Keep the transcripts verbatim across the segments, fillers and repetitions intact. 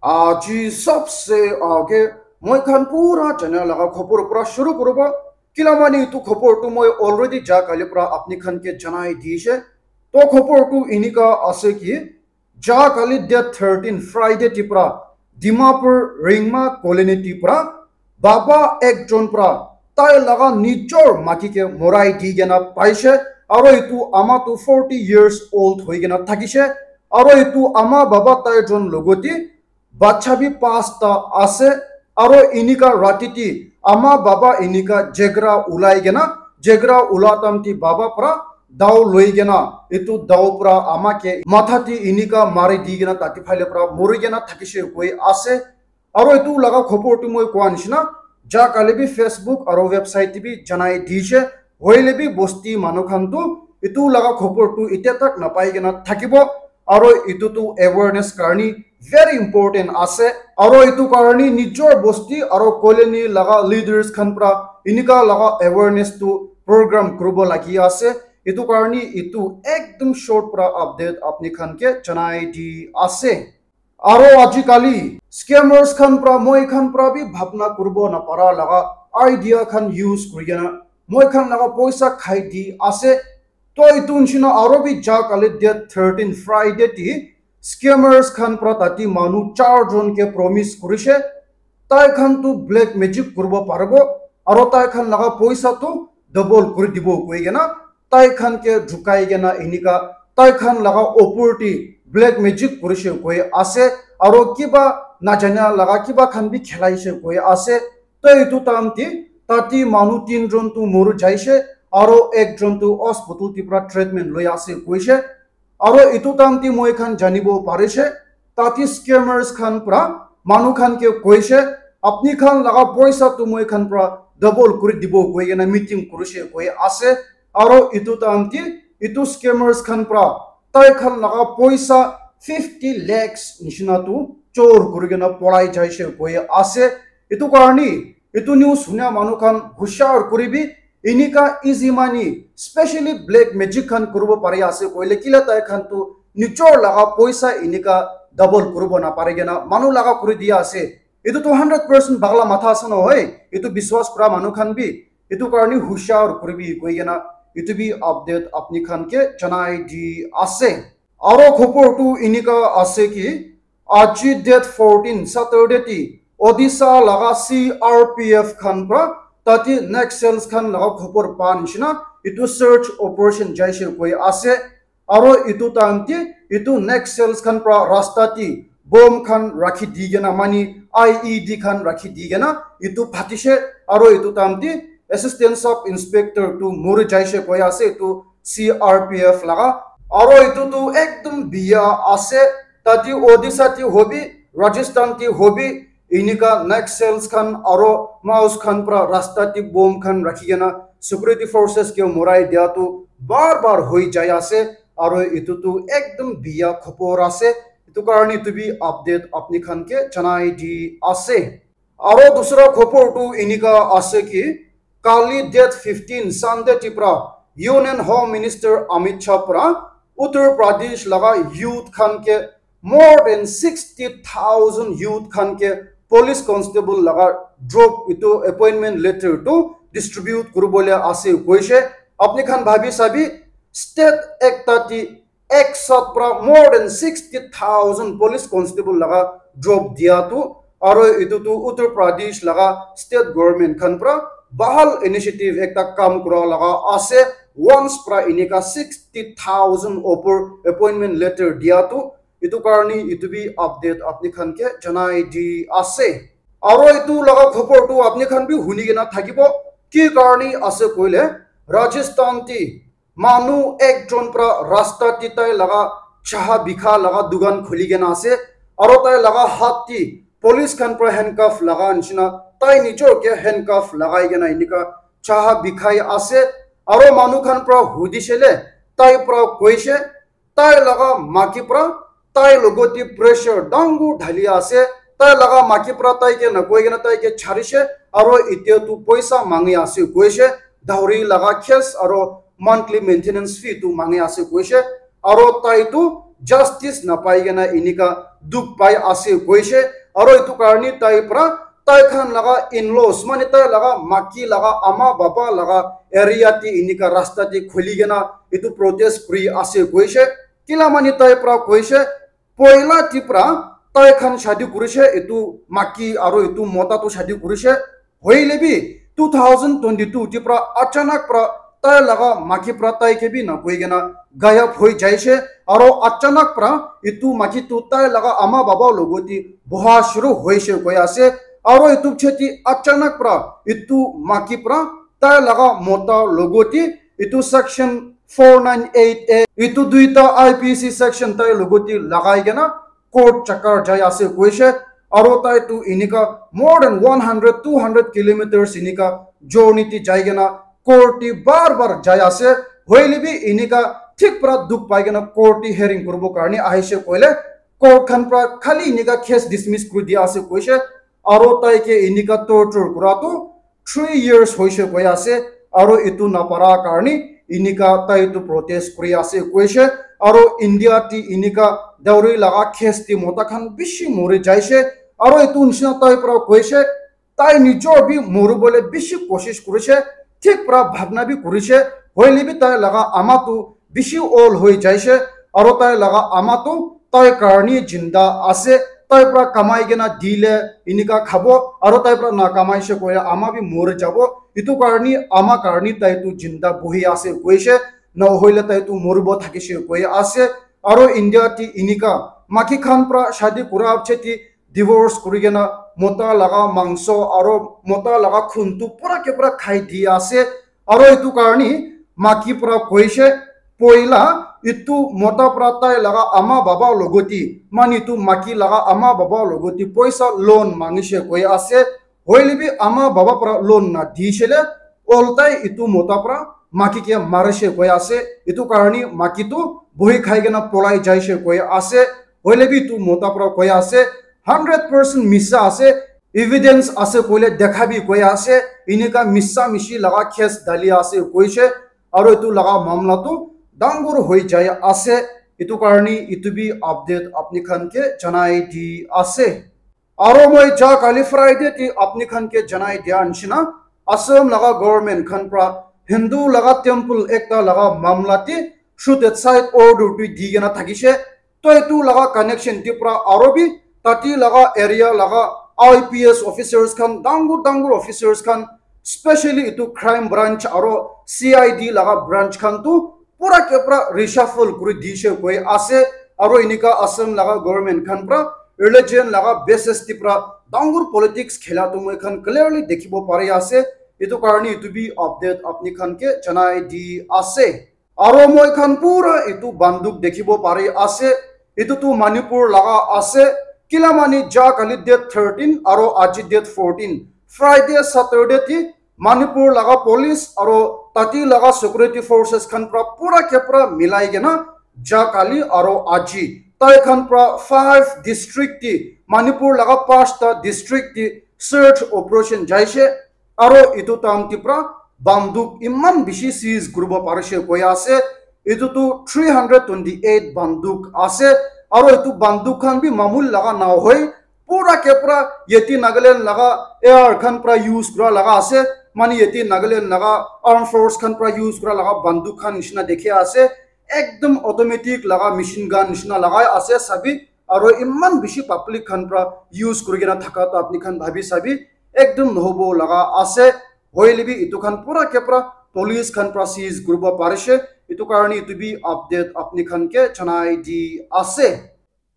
Aji sabse aage moi khan pura jana laga khobor pura shuru kuribo. Kila mane etu khobor tu moi already ja kali pura apni khan ke janai dishe. To khobor tu enika ase ki, ja kali date thirteen Friday ti pura Dimapur Ringma Colony ti pura baba ekjon pura tai laga nijor maki ke morai di kena paishe. Aro etu ama tu forty years old hoi kena thakishe. Aro etu ama baba tai jon logoti bacha bi pasta ase. Aro enika rati ti ama baba enika jegra ulai kena, jegra ula tam ti baba pra dao loi kena, etu dao pra ama ke matha ti enika mari di kena tati phaile pra mori kena thakishe koi ase. Aro etu laga khobor tu moi koa nishina ja kali bi Facebook aro website ti bi janai dishe. Hoile bi bosti manu khan tu etu laga khobor tu itya tak napai kena thakibo. Aro etu tu awareness karni very important ase. Aro etu karni nijor bosti aro colony laga leaders khan pra enika laga awareness tu program kuribo lagi ase. Etu karni etu ekdum short pra update apni khan ke janai di ase. Aro ajikali scammers khan pra moi khan pra bi bhabna kuribo napara laga idea khan use kuri kena moi khan laga poisa khai di ase. To etu nishina aro bi ja kali date thirteen Friday ti scammers khan pra tati manu char jon ke promise kurishe tai khan tu black magic kuribo paribo aro tai khan laga poisa tu double kuri dibo koi kena tai khan ke jukai kena enika tai khan laga opor ti black magic kurishe koi ase. Aro kiba najana laga kiba khan bi khelaishe koi ase. To etu time ti tati manu tin jon tu mori jaishe aro ekjon tu hospital ti pra treatment loi ase koishe. Aro etu time ti moi khan janibo parishe tati scammers khan pra manu khan ke koishe apni khan laga poisa tu moi khan pra double kuri dibo koi kena meeting kurishe koi ase. Aro etu time ti etu scammers khan pra tai khan laga poisa fifty lakhs nishina tu chor kuri kena polai jaishe koi ase. Etu karni etu news hunia manu khan hushar kuribi. Enika easy money specially black magic khan kuribo pari ase koile kila tai khan tu nijor laga poisa enika double kuribo napare kena manu laga kuri dia ase. Etu tu hundred percent bagla matha ase nohoi. Etu biswas kura manu khan bi etu karni hushar kuribi koi kena etu bi update apni khan ke janai di ase. Aro khobor tu enika ase ki aji date fourteen Saturday ti Odisha laga C R P F khan pra tati Naxals khan laga khobor pa nishina etu search operation jaishe koi ase. Aro etu time ti etu Naxals khan pra rasta ti bomb khan rakhi di kena mani I E D khan rakhi di kena etu phatishe. Aro etu time ti assistant sub inspector tu mori jaishe koi ase etu C R P F laga. Aro etu tu ekdum biya ase. Tati Odisha ti hobi, Rajasthan ti hobi, enika Naxals khan aro Maos khan pra rasta ti bomb khan rakhi kena security forces ke morai dia tu bar bar hoi jai ase. Aro etu tu ekdum biya khobor ase. Etu karni etu bi update apni khan ke janai di ase. Aro dusra khobor tu enika ase ki kali date fifteen Sunday ti pra Union Home Minister Amit Shah pra Uttar Pradesh laga youth khan ke more than sixty thousand youth khan ke police constable laga drop etu appointment letter tu distribute kuribole ase koishe. Apni khan bhabi sabi state ekta ti ek sat pra more than sixty thousand police constable laga drop dia tu aro etu tu Uttar Pradesh laga state government khan pra bahal initiative ekta kam kura laga ase. Once pra enika sixty thousand opor appointment letter dia tu etu karni etu bi update apni khan ke janai di ase. Aro etu laga khobor tu apni khan bi huni kena thakibo ki karni ase koile Rajasthan ti manu ekjon pra rasta ti tai laga chaha bikha laga dukan khuli kena ase. Aro tai laga hat ti police khan pra handcuff laga nishina tai nijor ke handcuff lagai kena enika chaha bikhai ase. Aro manu khan pra hudishe le tai pra koishe tai laga maki pra tai logot te pressure dangor dhali ase. Tai laga maki pra tai ke nakoi kena tai ke charishe aro etia tu poisa mangi ase koishe. Dowry laga case aro monthly maintenance fee tu mangi ase koishe. Aro tai tu justice napai kena enika dukh pai ase koishe. Aro etu karni tai pra tai khan laga in-laws, mane tai laga maki laga ama baba laga area te enika rasta te khuli kena etu protest kuri ase koishe. Kila mane tai pra koishe, poila te pra tai khan shadi kurishe, etu maki aro etu mota tu shadi kurishe. Hoile bi two thousand twenty-two te pra achanak pra tai laga maki pra tai ke bi na koi kena gayab hoi jaishe. Aro achanak pra etu maki tu tai laga ama baba logoti boha shuru hoishe koi ase. Aro etu piche te achanak pra etu maki pra tai laga mota logoti etu section four nine eight A, etu duita I P C section tai logoti lagai kena court chakar jai ase koishe. Aro tai tu enika more than one hundred, two hundred kilometers enika journey ti jai kena court ti bar bar jai ase. Hoile bi enika thik pra dukh pai kena court ti hearing kuribo karni ahishe koile, court khan pra khali enika case dismiss kuri dia ase koishe. Aro tai ke enika torture kura tu three years hoishe koi ase. Aro etu napara karni enika tai tu protest kuri ase koishe. Aro India ti enika dowry laga case ti mota khan bishi mori jaishe. Aro etu nishina tai pra koishe, tai nijor bi moribole bishi koshish kurishe, thik pra bhabna bi kurishe, hoile bi tai laga ama tu bishi old hoi jaishe, aro tai laga ama tu tai karni jinda ase, tai pra kamai kena dile enika khabo, aro tai pra na kamaishe koile ama bi mori jabo, etu karni ama karni tai tu jinda bohi ase koishe, na hoile tai tu moribo thakishe koi ase. Aro India ti enika maki khan pra shadi kura piche ti divorce kuri kena mota laga mangso aro mota laga khun tu pura ke pura khai di ase. Aro etu karni maki pra koishe, poila etu mota pra tai laga ama baba logoti, mane etu maki laga ama baba logoti poisa loan mangishe koi ase. Hoile bi ama baba pra loan na dishe le, oltai etu mota pra maki ke marishe koi ase. Etu karni maki tu bohi khai kena polai jaishe koi ase. Hoile bi etu mota pra koi ase, hundred percent misa ase, evidence ase koile dekha bi koi ase, enika misa mishi laga case dali ase koishe, aro etu laga mamla tu dangor hoi jai ase. Etu karni etu bi update apni khan ke janai di ase. Aro moi ja kali Friday ti apni khan ke janai dia nishina, Assam laga government khan pra Hindu laga temple ekta laga mamla ti shoot aside order tu di kena thakishe. To etu laga connection ti pra aro bi tati laga area laga I P S officers khan, dangor dangor officers khan, specially etu crime branch aro C I D laga branch khan tu pura ke pura reshuffle kuri dishe koi ase. Aro enika Assam laga government khan pra religion laga basis ti pra dangor politics khela tu moi khan clearly dekhibo pari ase. Etu karni etu bi update apni khan ke janai di ase. Aro moi khan pura etu banduk dekhibo pari ase. Etu tu Manipur laga ase. Kila mane ja kali date thirteen aro aji date fourteen, Friday, Saturday ti Manipur laga police aro tati laga security forces khan pra pura ke pura milai kena ja kali aro aji tai khan pra five district ti, Manipur laga pasta district ti search operation jaishe. Aro etu time ti pra banduk iman bishi seize kuribo parishe koi ase. Etu tu three hundred twenty eight banduk ase. Aro etu banduk khan bi mamul laga na hoi, pura ke pura yate Nagaland laga A R khan pra use kura laga ase, mane yate Nagaland laga armed force khan pra use kura laga banduk khan nishina dekhi ase. Ekdom automatic laga machine gun nishina lagai ase sabi, aro iman bishi public khan pra use kuri kena thaka tu apni khan bhabi sabi, ekdom nohobo laga ase. Hoile bi etu khan pura ke pura police khan pra seize kuribo parishe. Etu karni etu bi update apni khan ke janai di ase.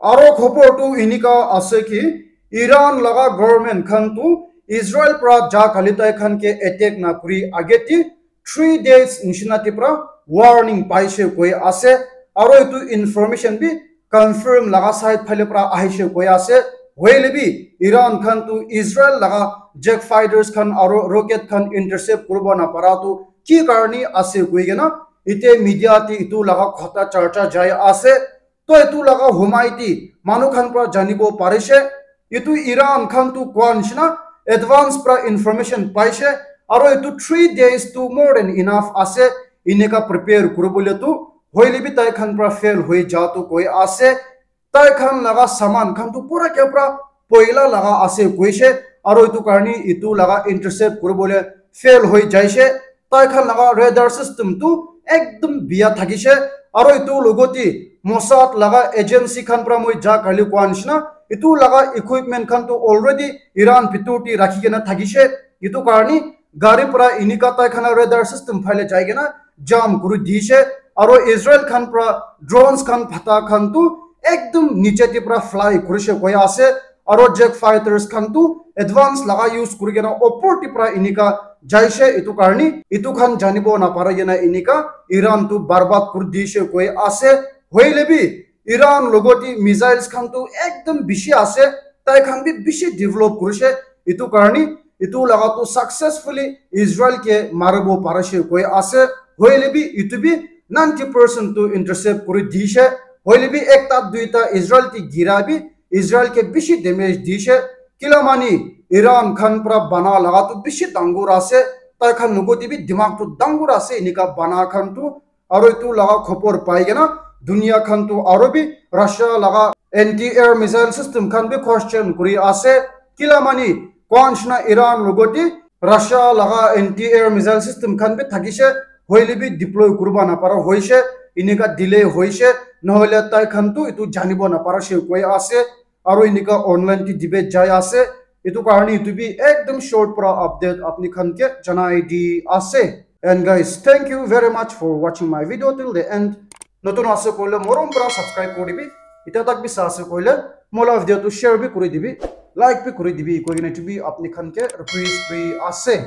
Aro khobor tu enika ase ki Iran laga government khan tu Israel pra ja kali tai khan ke attack na kuri age ti three days nishina ti pra warning paishe koi ase. Aro etu information bi confirm laga side phale pra ahishe koi ase. Hoile bi Iran khan tu Israel laga jet fighters khan aro rocket khan intercept kuribo na para tu ki karni ase koi kena ite media ti etu laga khota charcha jai ase. To etu laga humai ti manu khan pra janibo parishe. Etu Iran khan tu koa nishina advance pra information paishe. Aro etu three days tu more than enough ase. Eneka prepare kuribole tu hoile bi tai khan pra fail hoi ja tu koi ase. Tai khan laga saman khan tu pura ke pura poila laga ase koise, aro etu karni etu laga intercept kuribole fail hoi jaise. Tai khan laga radar system tu ekdum biya thakise, aro etu logote Mossad laga agency khan pra moi ja kali koa nishina, etu laga equipment khan tu already Iran bhitor te rakhi kena thakise. Etu karni gari pra enika tai khan la radar system phale jai kena jam kuri dise, aro Israel khan pra drones khan phata khan tu ekdum niche te pra fly kurise koi ase, aro jet fighters khan tu advance laga use kuri kena opor te pra enika jaise. Etu karni etu khan janibo napara kena enika Iran tu barbad kuri dise koi ase. Hoile bi Iran logote missiles khan tu ekdum bishi ase, tai khan bi bishi develop kurise. Etu karni etu laga tu successfully Israel ke maribo parise koi ase. Hoile bi etu bi ninety percent tu intercept kuri dise. Hoile bi ekta duita Israel te gira bi Israel ke bishi damage dise. Kila mani Iran khan pra bana laga tu bishi dangor ase. Tai khan logote bi dimag tu dangor ase enika bana khan tu. Aro etu laga khobor pai kena dunia khan tu aro bi Russia laga anti air missile system khan bi question kuri ase. Kila mani koa nishina Iran logote Russia laga anti air missile system khan bi thakise, hoile bi deploy kuriba napara hoise, enika delay hoise, nohole tai khan tu etu janibo napara se koi ase. Aro enika online te debate jai ase. Etu karni etu bi ekdum short pra update apni khan ke janai di ase. And guys, thank you very much for watching my video till the end. Notun ase koile morom pra subscribe kuri dibi. Ita tak bi sa ase koile mola video tu share bi kuri dibi, like bi kuri dibi koi kena etu bi apni khan ke request kuri ase.